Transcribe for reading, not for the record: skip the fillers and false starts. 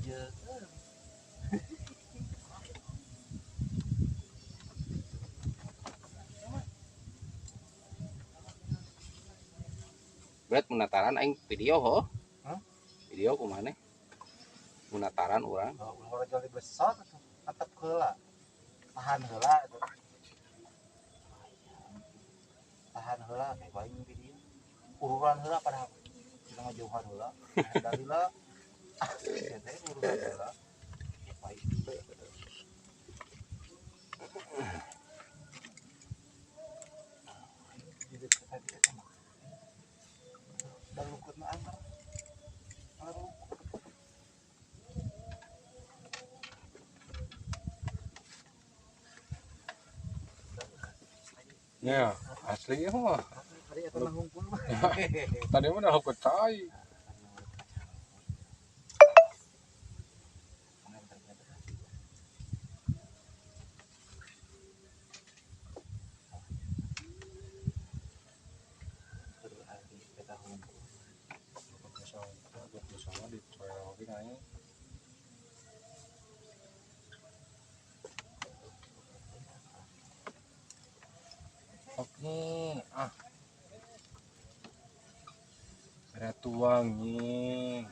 Jeung. Berat menataran aing video ho. Hah? Video kumaha? Menataran urang. Oh, ulah jauh lebih besar tuh. Atap heula. Tahan heula itu. Tahan heula kayak baing video. Ururan heula padahal kita ngajauhan heula. Dari lah. Teh ururan heula. Baik. Jadi tadi eta mah. Da lukut mah antar. Antar lukut. Ya, asli mah. Tadi eta mah hungkul mah. Tadi mah udah lukut cai. Sama di trail aing. Oke, ah. Ada tuang nih.